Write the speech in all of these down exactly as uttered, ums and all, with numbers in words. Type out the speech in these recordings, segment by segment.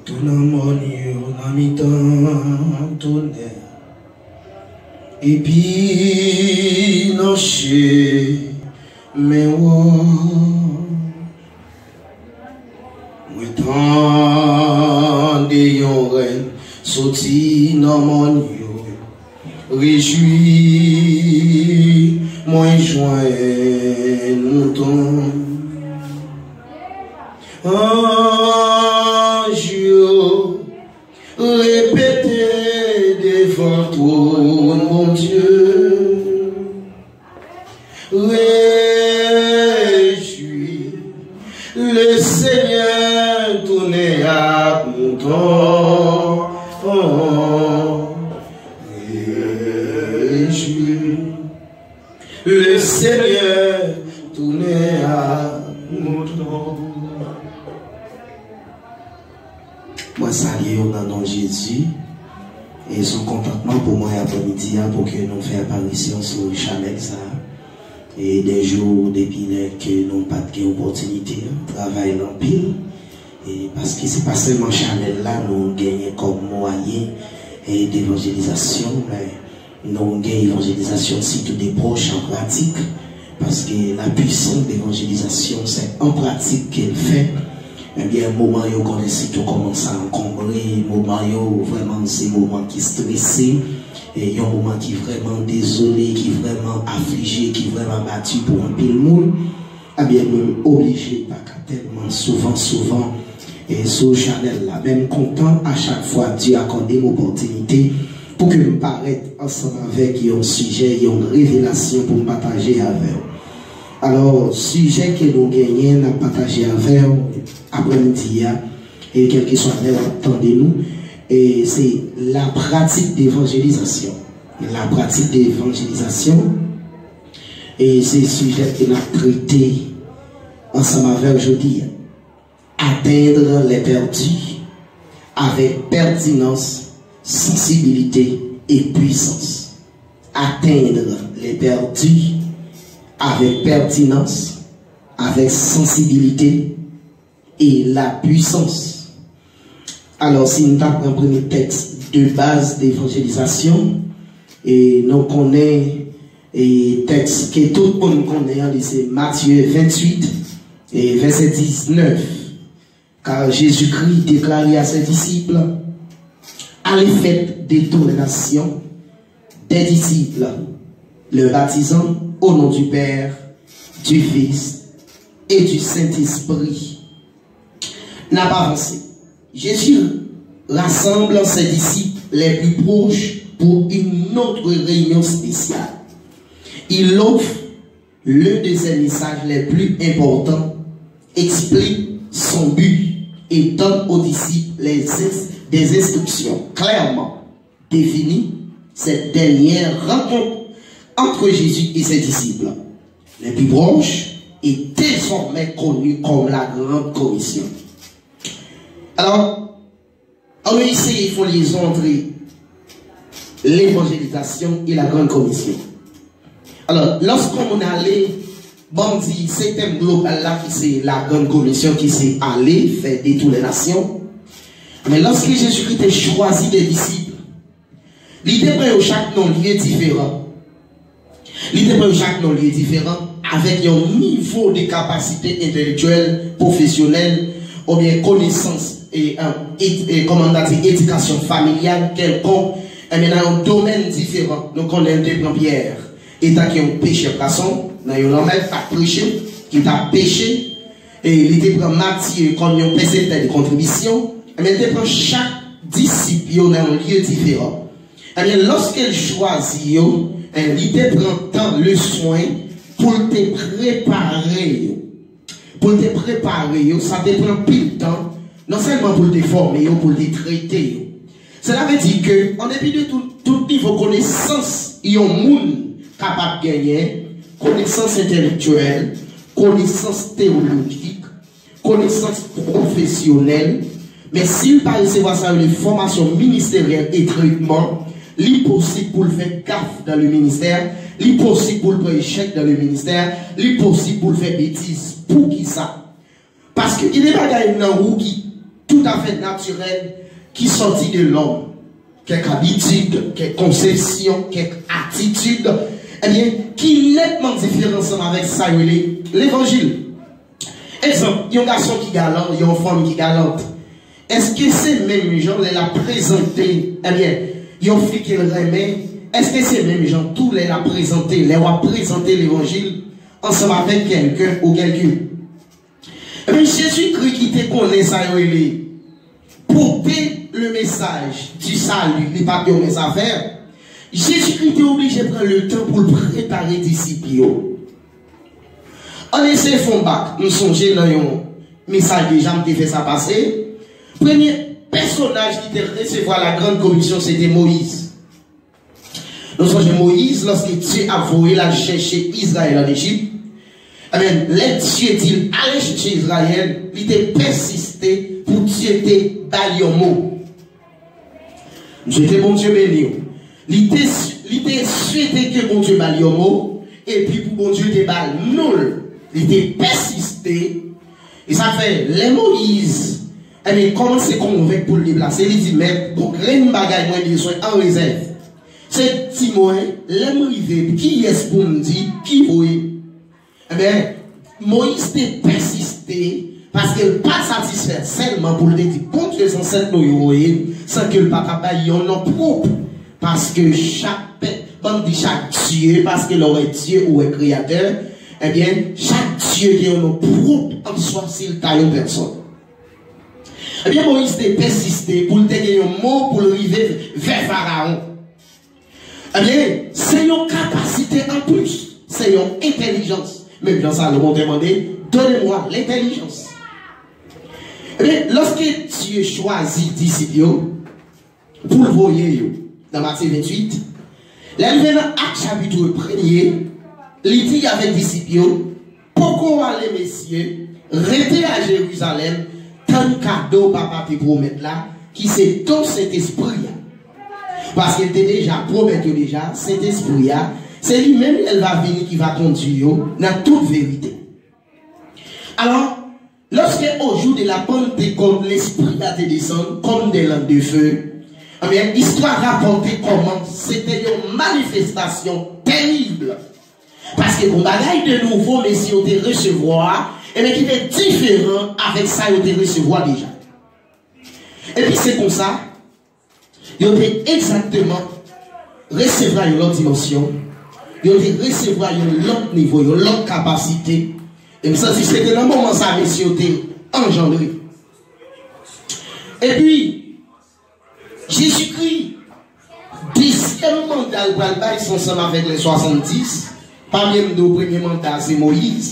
Tou nan mòn yo nan mitan tonè, epi nan chemen ou. Mwen tande yon rèl soti nan mòn yo. Rejwi, mwen jwenn mouton. Anj yo repete devan twòn Bondye. Rejwi, Lesenyè tounen ak mouton. Rejwi, Lesenyè tounen ak mouton. Mwen salye w nan non Jezi. E se yon kontantman pou mwen aprèmidi a pou ke nou fè aparisyon sou chanèl sa a. E de jou depi lè ke nou pa t gen opòtinite a, travay la anpil. E paske se pa sèlman chanèl la nou genyen kòm mwayen e devanjelizasyon, men nou gen evanjelizasyon sitou de pwòch an pratik, paske la puissance d'évangélisation, c'est en pratique qu'elle fait. Ebyen, moman yo konnen sitou kòmanse ankonbre, moman yo vrèman se moman ki strese, e yon moman ki vrèman dezole, ki vrèman aflije, ki vrèman abati pou anpil moun. Ebyen, mwen oblije pa ka tèlman souvan, souvan, e sou chanèl la. Men m kontan a chak fwa Dye akòde m opòtinite pou ke m parèt ansanm avèk yon sijè, yon revelasyon pou m pataje avè w. Alò, sijè ke nou genyen, n ap pataje avè w aprèmidi a, e kèlkeswa lè w ap tande nou, e se la pratique d'évangélisation. La pratique d'évangélisation, e se sijè ke n ap trete ansanm avè w jodi a. Atteindre les perdus avec pertinence, sensibilité et puissance. Atteindre les perdus avec pertinence, avec sensibilité et la puissance. Alò, si n ta pran premye tèks de baz devanjelizasyon, e nou konnen, e tèks ke tout moun konnen an, li se Matye venntuit, e vèsè diznèf. Car Jésus-Christ déclarait à ses disciples, Allez, faites de toutes les nations des disciples, les baptisant au nom du Père, du Fils et du Saint-Esprit. N ap avanse. Jésus rassemble ses disciples les plus proches pour une autre réunion spéciale. Il offre l'un de ses messages les plus importants, explique son but et donne aux disciples les ins- des instructions clairement définies. Cette dernière rencontre entre Jésus et ses disciples les plus proches est désormais connue comme la Grande Commission. Alors, ann nou eseye fè yon lyezon antre levanjelizasyon e la Grande Commission. Alò, lòske yon moun ale, bon, m di, se tèm global la ki se la Grande Commission, ki se ale, fè de tou lè nasyon. Men lòske Jezikri te chwazi de disip, li te pran yo chak nan lye diferan. Li te pran yo chak nan lye diferan, avèk yon nivo de kapasite entèlektyèl, pwofesyonèl, oubyen konesans e, e, ed- e, kòman n ta di, edikasyon familyal kèlkonk, ebyen, nan yon domèn diferan. Nou konnen l te pran Pyè, etan ke yon pechè pwason, nan yon lanmè, k t ap preche, ki t ap peche, e li te pran Matye kòm yon pèseptè de kontribisyon, ebyen, l te pran chak disip yo nan yon lye diferan. Ebyen, lòske l chwazi yo, en, li te pran tan, le swen, pou l te prepare yo. Pou l te prepare yo, sa te pran pil tan, non sèlman pou l te fòme yo, pou l te trete yo. Sela vle di ke, an depi de tout, tout nivo konesans yon moun kapab genyen, konesans entèlektyèl, konesans teyolojik, konesans pwofesyonèl, men si l pa resevwa sa yo rele fòmasyon ministeryèl e tretman, li posib pou l fè gaf dans le ministère, li posib pou l pran echèk dans le ministère, li posib pou l fè betiz. Poukisa? Paske gen de bagay nan ou ki toutafè natirèl ki sòti de lòm. Kèk abitid, kèk konsepsyon, kèk atitid, ebyen, ki nètman diferan ansanm avèk sa yo rele levanjil. Egzanp, yon gason ki galan, yon fanm ki galant. Èske se menm jan lè l ap prezante, ebyen, yon fi ke l renmen, èske se menm jan tou lè l ap prezante, lè w ap prezante levanjil ansanm avèk kèlken ou kèlken? Ebyen, Jezikri ki te konnen sa yo rele pote le message du salut, li pa t yon mens a fè. Jezikri te oblije pran le tan pou l prepare disip yo. Ann eseye fè yon bak. M sonje nan yon mesaj deja, m te fè sa pase. Premye pèsonaj ki te resevwa la grande commission, se te Moyiz. Nou sonje Moyiz, lòske Dye ap voye l al chèche Izrayèl ann Ejip. Ebyen, lè Dye di l ale chèche Izrayèl, li te pèsiste pou Dye te ba l yon mo. M swete Bondye beni w. Li te, li te swete ke Bondye ba l yon mo, epi pou Bondye te ba l non l. Li te pèsiste. E sa fè, lè Moyiz, ebyen, kòmanse konvenk pou l deplase, li di, Mèt, gon grenn bagay mwen bezwen an rezèv. Se di mwen, lè m rive, kiyès pou m di, ki voye? Ebyen, Moyiz te pèsiste, paske l pa t satisfè sèlman pou l te di, Bondye zansèt nou yo voye m, san ke l pa ta bay yon non pwòp. Paske chak pèp, ban m di chak dye, paske lè w wè dye, ou wè kreyatè, ebyen, chak dye gen yon non pwòp an swa si l ta yon pèsòn. Ebyen, Moyiz te pèsiste pou l te gen yon mo pou l rive vè Farawon. Ebyen, se yon kapasite anplis, se yon entèlijans. Menm jan Salomon te mande, donnez-moi l'intelligence. Ebyen, lòske Dye chwazi disip yo pou l voye yo, nan Matye venntuit, lè l rive nan Ak chapit premye, li di avèk disip yo, Poko ale, mesye, rete a Jerizalèm, tann kado Papa te pwomèt la, ki se don Sentespri a. Paske l te deja pwomèt yo deja, Sentespri a, se li menm lè l va vini ki va kondui yo nan tout verite. Alò, lorsque au jour de la Pentecôte, l'Esprit a te desann comme des langues de feu, ebyen, istwa rapòte kòman se te yon manifestasyon terib. Paske gon bagay de nouvo mesye yo te resevwa, ebyen ki te diferan avèk sa yo te resevwa deja. Epi se konsa, yo te egzakteman resevwa yon lòt dimansyon, yo te resevwa yon lòt nivo, yon lòt kapasite. E m santi se te nan moman sa mesye yo te anjandre. Epi, Jezikri, dezyèm manda l pral bay, se ansanm avèk lè swasanndis. Pa bliye m di w, premye manda se Moyiz.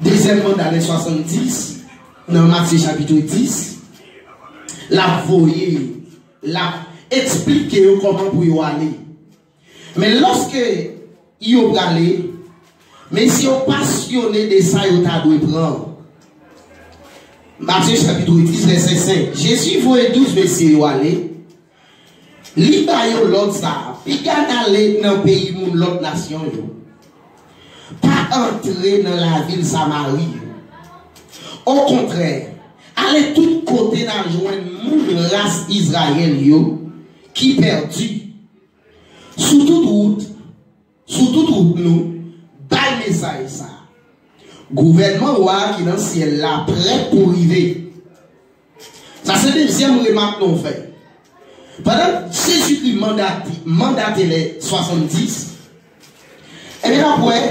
Dezyèm manda lè swasanndis, nan Matye chapit dis, l ap voye, l ap eksplike yo kòman pou yo ale. Men lòske yo prale, mesye yo pasyone de sa yo ta dwe pran. Matye chapit dis, vèsè senk. Jezi voye douz mesye yo ale. Li ba yo lòd sa a, piga n ale nan peyi moun lòt nasyon yo. Pa antre nan lavil Samari yo. Okontrè, ale tout kote n a jwenn moun ras Izrayèl yo ki pèdi. Sou tout wout, sou tout wout nou, bay mesaj sa a. Gouvènman wa a ki nan syèl la prè pou rive. Sa se dezyèm remak nou fè. Pandan Jezikri mandate, mandate lè swasanndis, ebyen, n ap wè,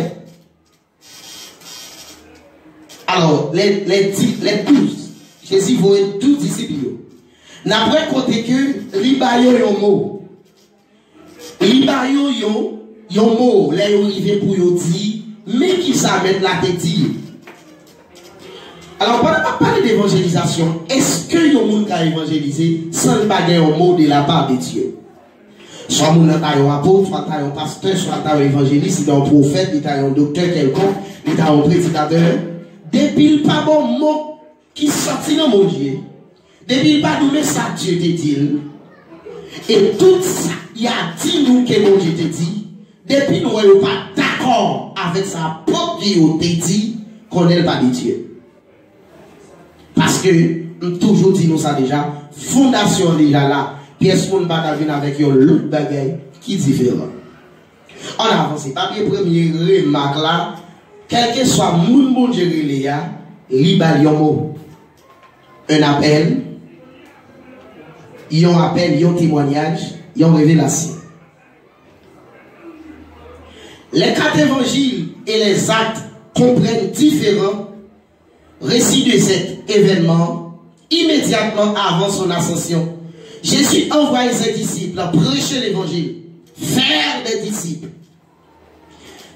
alò, lè, lè di, lè douz, Jezi voye douz disip yo. N ap wè kote ke li ba yo yon mo. Li ba yo yon, yon mo, lè yo rive pou yo di, men kisa Mèt la te di yo. Alò, pandan n ap pale de evanjelizasyon, èske yon moun ka evanjelize san l pa gen yon mo de la part de Dieu? Swa moun nan ta yon apot, swa l ta yon pastè, swa l ta yon evanjelis, li ta yon pwofèt, li ta yon doktè kèlkonk, li ta yon predikatè. Depi l pa ba w mo ki sòti nan Bondye, depi l pa di w men sa Dye te di l, e tout sa y a di nou ke Bondye te di, depi nou wè yo pa dakò avèk sa pwòp vi yo te di, konnen l pa de Dye. Paske M toujou di nou sa deja, fondasyon an deja la. Pyès moun pa ka vin avèk yon lòt bagay ki diferan. Ann avanse. Pa bliye premye remak la, kèlkeswa moun Bondye rele a, li ba l yon mo. Un appel, yon apèl, yon temwayaj, yon revelasyon. Les quatre évangiles et les actes comprennent différents récits de cet événement. Immédiatement avant son ascension, Jésus envoie ses disciples prêcher l'évangile, faire des disciples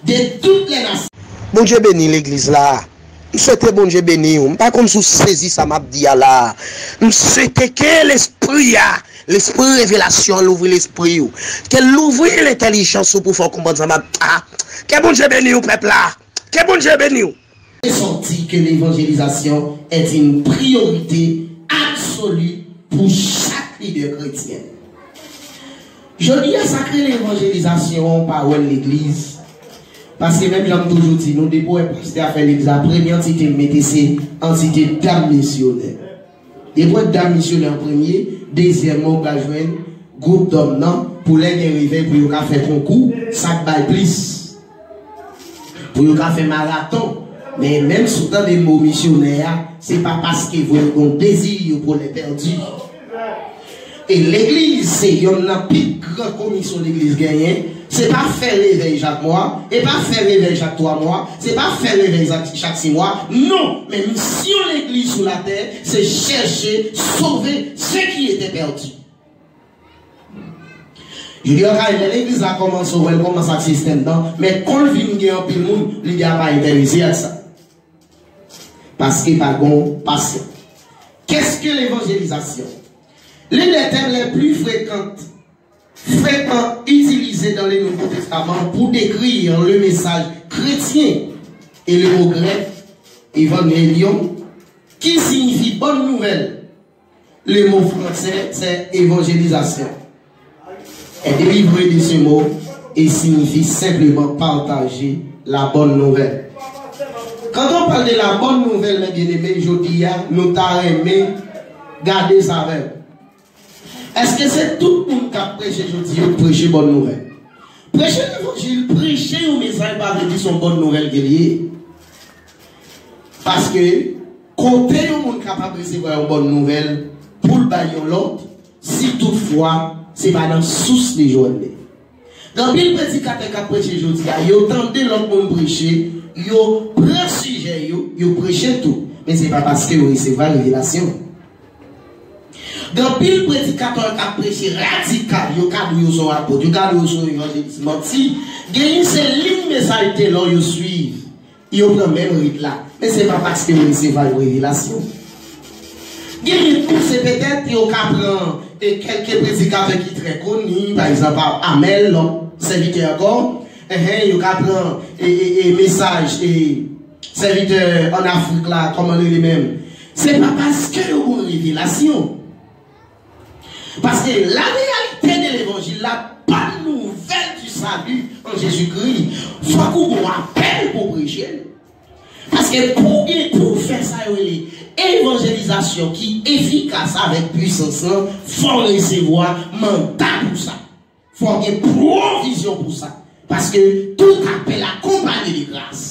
de toutes les nations. Bondye beni legliz la. M swete Bondye beni w. M pa konn si w sezi sa m ap di a la. M swete ke Lespri a, Lespri revelasyon an louvri lespri w. Ke l louvri lentèlijans ou pou fè w konprann sa m ap, a. Ke Bondye beni w, pèp la. Ke Bondye beni w. Ressorti que l'évangélisation est une priorité absolue pour chaque leader chrétien. Jodi a, sa k rele evanjelizasyon an, pawòl legliz. Paske menm jan m toujou di nou, depi w wè pastè a fè legliz la, premye antite l mete se antite dam misyonè. Depi w wè dam misyonè an premye, dezyèmman, ou pral jwenn gwoup dòm nan, pou lè gen revèy, pou yo ka fè konkou, sa k bay plis. Pou yo ka fè maraton. Men menm si w tande mo misyonè a, se pa paske vre yo gen yon dezi pour les perdus. E legliz se yonn nan pi gran komisyon legliz genyen. Se pa fè revèy chak mwa, e pa fè revèy chak twa mwa, se pa fè revèy chak, chak sis mwa. Non, men misyon legliz sou latè, se chèche sove ceux qui étaient perdus. Jodi a, kay lè legliz la kòmanse, w wè l kòmanse ak sistèm nan, men kon l vin gen anpil moun, lidè a pa enterese ak sa. Paske pa gon pasyon. Qu'est-ce que l'évangélisation? L'un des thèmes les plus fréquents, fréquents utilisés dans le Nouveau Testament pour décrire le message chrétien est le mot grec évangelion, qui signifie bonne nouvelle. Le mot français, c'est évangélisation. Est dérivé de ce mot et signifie simplement partager la bonne nouvelle. Quand on parle de la bonne nouvelle, mes bien-aimés, jodi a, nou ta renmen gade sa avè m. Èske se tout moun k ap preche jodi yo k preche bòn nouvèl? Preche levanjil, preche yon mesaj pa vle di se yon bòn nouvèl ke l ye. Paske kote yon moun kapab resevwa yon bòn nouvèl pou l bay yon lòt, si toutfwa se pa nan sous li jwenn li? Gen anpil predikatè k ap preche jodi a, yo tande lòt moun preche, yo pran sijè yo, yo preche tou. Men se pa paske yo resevwa revelasyon. Gen anpil predikatè k ap preche radikal, yo ka di w yo se yon apot, yo ka di w yo se yon evanjelis, manti. Genyen se liy mesaj Telor yo swiv, yo pran menm rit la. Men se pa paske yo resevwa yon revelasyon. Genyen tou se petèt yo ka pran e kèlke predikatè ki trè koni, pa egzanp, Amèl, lòt sèvitè ankò, enhen, yo ka pran e, e, e mesaj e sèvitè ann Afrik la, kòman l rele menm? Se pa paske yo gon revelasyon. Paske la réalité de l'évangile, la bonne nouvelle du salut en Jésus-Christ, fòk ou gon apèl pou preche l. Paske pou gen, pou fè sa yo rele evanjelizasyon ki efikas avèk pwisans lan, fò w resevwa manda pou sa. Fò w gen pwovizyon pou sa. Paske tout appel accompagné de grâce.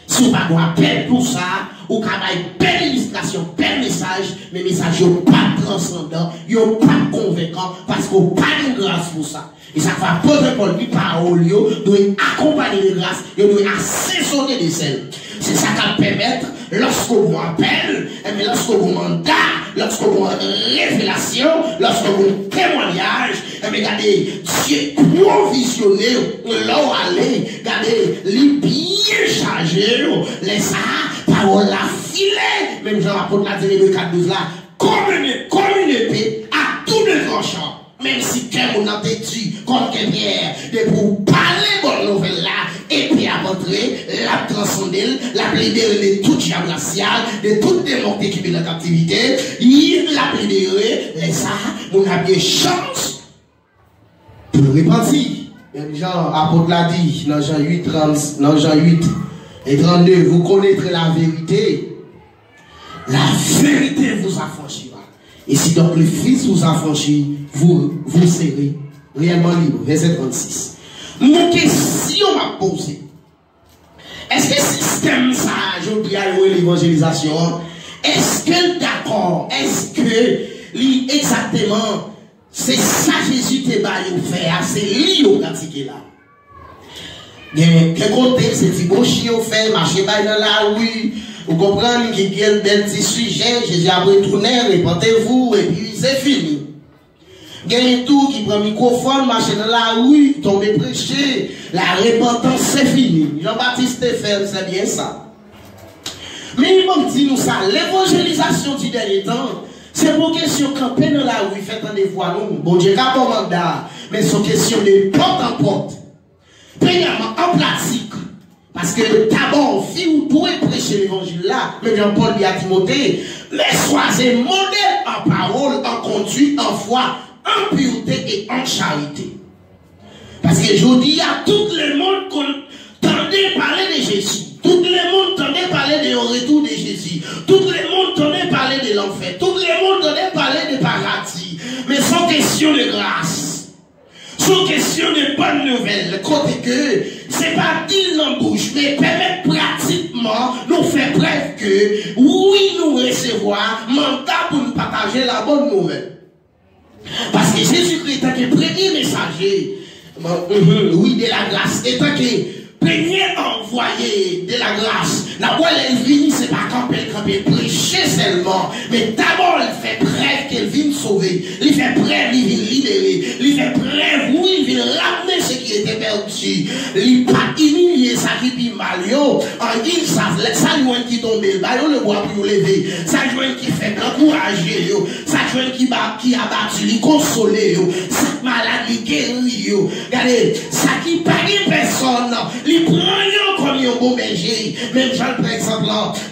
Si w pa gon apèl pou sa, ou ka bay bèl ilistrasyon, bèl mesaj, men mesaj yo p ap transandan, yo p ap konvenkan, paske w pa gen gras pou sa. E sa k fè apot Pòl di pawòl yo dwe akonpaye de gras, yo dwe asezone de sèl. Se sa k ap pèmèt, lòske w gon apèl, enben, lòske w gon manda, lòske w gon revelasyon, lòske w gon temwayaj, enben, gade, Dye pwovizyone w lè w ale, gade, li byen chaje w. Lè sa a, pawòl la file, menm jan apot la di nan Ebre kat douz la, comme une, comme une épée à double tranchant. Menm si kè moun nan te di, kòm kè Pyè, depi w pale bòn nouvèl la, epe ap antre, l ap transande l, l ap libere l de tout djab rasyal, de tout demon ki te kenbe l an kaptivite, l ap libere, lè sa a, moun ap gen chans pou l repanti. Menm jan apot la di nan Jan uit, trant, nan Jan uit e trannde, vous connaîtrez la vérité, La vérité vous affranchira. Et si donc le Fils vous affranchit, vous, vous serez réellement libre. Vèsè trannsis. Yon kesyon m ap poze. Èske sistèm sa a, jodi a, yo rele evanjelizasyon an, èske l dakò? Èske li egzakteman, se sa Jezi te ba yo fè a, se li yo pratike la? Gen, gen kote, se ti bochi yo fè, mache bay nan lari, ou konprann, ki gen bèl ti sijè, Jezi ap retounen, repantez-vous, epi se fini. Genyen tou ki pran mikwofòn, mache nan lari, tonbe preche, la repantans, se fini. Jan Batis te fè l, se byen sa. Men ban m di nou sa, levanjelizasyon di dènye tan, se pou kesyon kanpe nan lari, fè tande vwa nou. Bondye ka ba w manda, men se yon kesyon de pòt an pòt. Premyèman, an pratik, paske dabò, vi w dwe preche levanjil la, menm jan Pòl di a Timote, mais soyez modèles en parole, en conduite, en foi, en pureté et en charité. Paske jodi a, tout lemonn konn tande pale de Jezi. Tout lemonn tande pale de yon retou de Jezi. Tout lemonn tande pale de lanfè. Tout lemonn tande pale de paradi. Men se yon kesyon de gras. Se yon kesyon de bòn nouvèl, kote ke se pa di l nan bouch, men pèmèt pratikman nou fè prèv ke wi, nou resevwa manda pou n pataje la bòn nouvèl. Paske Jezikri, etanke premye mesaje, mhm, wi, de la gras, etanke premye anvwaye de la gras, n ap wè lè l vini, se pa kanpe l kanpe preche sèlman, men dabò l fè prèv ke l vin sove, li fè prèv li vin libere, li fè prèv, wi, li vin ramne se ki ete pèdi, li pa imilye sa ki pi mal yo, anyen sa, lè sa l jwenn ki tonbe, l ba yo lebwa pou yo leve, sa l jwenn ki fèb, l ankouraje yo, sa l jwenn ki ba, ki abati, li konsole yo, sa k malad, li geri yo. Gade, sa ki pa gen pèsòn, li pran yo kòm yon bon bèje. Menm jan, pa egzanp,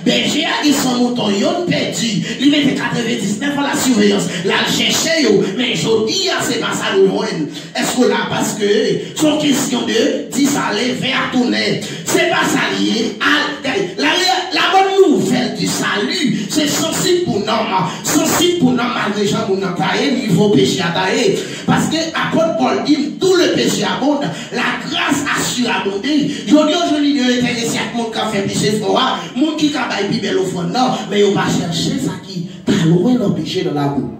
bèje a gen san mouton, yonn pèdi, li mete katrevendiznèf a la siveyans, l al chèche yo. Men jodi a, se pa sa nou jwenn. Èske w la? Paske se yon kesyon de di sa, leve a tounen. Se pa sa l ye. Al, gade, la, la bonne nouvelle du salut, se sansib pou nanm. Sansib pou nanm, malgre jan moun nan ta ye, nivo peche a ta ye. Paske apot Pòl di, d'où le péché abonde, la grâce a surabondé. Jodi a, jodi yo enterese ak moun k ap fè peche fò a, moun ki ka bay pi bèl ofrann nan, men yo pa chèche sa ki pa lwen nan peche nan labou.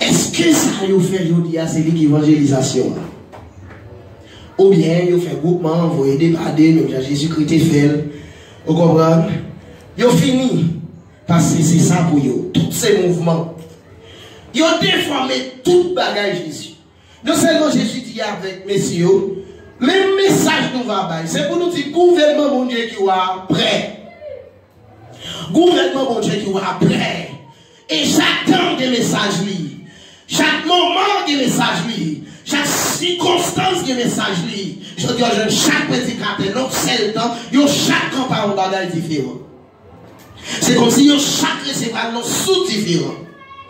Èske sa yo fè jodi a se li ki evanjelizasyon an? Oubyen yo fè gwoupman, voye de pa de, menm jan Jezikri te fè l? Ou konprann? Yo fini. Paske se sa pou yo. Tout se mouvman. Yo defòme tout bagay Jezi. Non sèlman Jezi di avèk mesye yo, men mesaj nou va bay, se pou nou di gouvènman Bondye ki wa a prè. Gouvènman Bondye ki wa a prè. E chak tan gen mesaj li. Chak moman gen mesaj li. Chak sikonstans gen mesaj li. Jodi a, w jwenn chak predikatè, nan yon sèl tan, yo chak kanpe yon bagay diferan. Se kòmsi yo chak resevwa l nan sous diferan.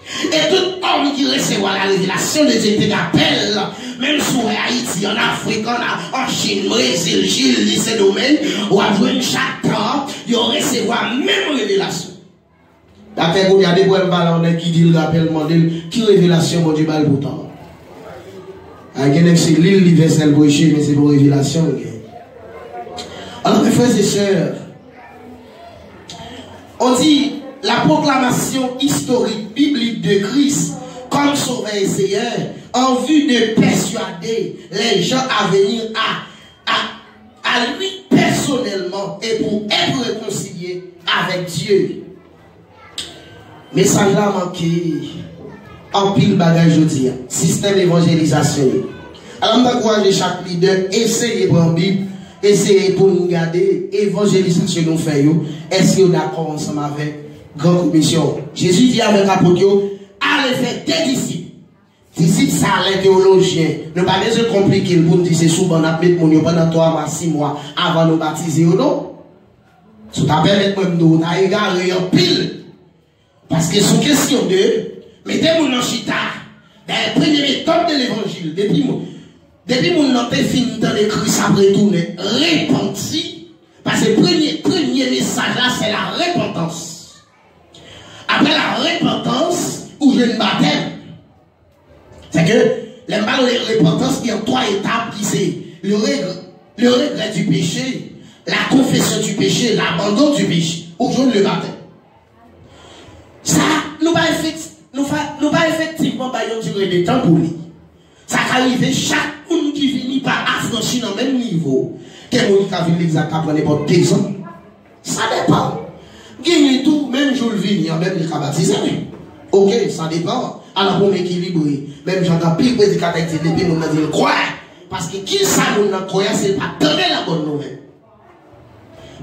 E tout òm ki resevwa la revelasyon de Dye te gen apèl, menm si w wè Ayiti, ann Afrik, ann, ann Chin, Brezil, Chili, Sendomeng, w ap jwenn chak tan yo resevwa menm revelasyon. Daprè kounye a, depi w wè m pale a yon nèg ki di l gen apèl, mande l ki revelasyon Bondye ba l pou tan. Ay, gen nèg se li l li vèsè l preche, men se pa revelasyon l gen. Alors, mes frères et sœurs, on dit la proclamation historique biblique de Christ comme Sauveur et Seigneur en vue de persuader les gens à venir à, à, à lui personnellement et pour être réconciliés avec Dieu. Mesaj la manke anpil bagay jodi a. Sistèm evanjelizasyon yo. Alò, m t ankouraje chak lidè, eseye pran Bib, eseye pou n gade evanjelizasyon nou fè yo, èske yo dakò ansanm avèk gran komisyon? Jezi di avèk apot yo, ale fè de disip. Disip sa a, lè teyolojyen, nou pa bezwen konplike l pou n di se sou ban n ap met moun yo pandan twa mwa, sis mwa avan nou batize yo, non. Si w ta pèmèt mwen, m di w, w ta egare anpil. Paske sou kesyon de mete moun nan chita, dayè premye metòd de levanjil, depi moun, depi moun nan te fin tande Kris ap retounen, repanti, Paske premye, premye mesaj la, se la repantans. Apre la repantans, ou jwenn batèm. Se ke, lè m pale de repantans, gen twa etap ki se le reg-, le regret du péché, la confession du péché, l'abandon du péché. Ou jwenn le batèm. Sa, nou pa efekti-, nou fa-, nou pa efektivman bay yon dire de tan pou li. Sa ka rive chak moun ki vini pa afranchi nan menm nivo ke moun ki ka vin legliz la ka pran nenpòt dezan. Sa depann. Genyen tou, menm jou l vini an, menm li ka batize. Oke, sa depann. Alò, pou m ekilibre, menm jan gen anpil predikatè ki di depi moun nan di l kwè. Paske kisa moun nan kwè a, se l pa tande la bòn nouvèl.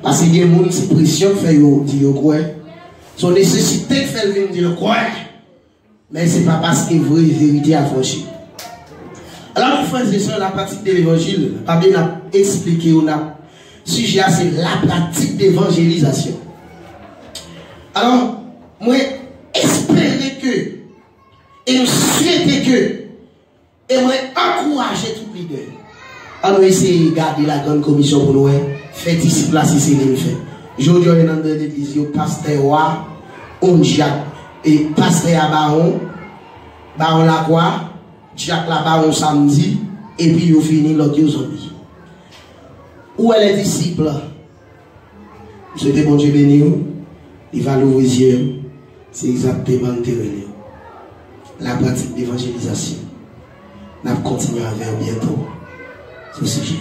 Paske gen moun, se presyon k fè yo di yo kwè. Se yon nesesite k fè l vin di l kwè. Men se pa paske vre verite a franchi. Alò, frè e sè, la pratique de l'évangile, pa byen n ap eksplike yo, n ap, sijè a se la pratique d'évangélisation. Alò, mwen espere ke, e m swete ke, e mwen ankouraje tout lidè. Ann nou eseye gade la grann komisyon pou nou wè, fè disip la si se li l fè. Jodi a, yo nan legliz yo, pastè wa, on dyak, e pastè a bawon, bawon lakwa, dyak la bawon samdi, epi yo fini, lòt yo zonbi. Ou wè lè disip la, M swete Bondye beni w, li va louvri zye w. Se egzakteman l te rele w. La pratique d'évangélisation. N ap kontinye avè w byento sou sijè.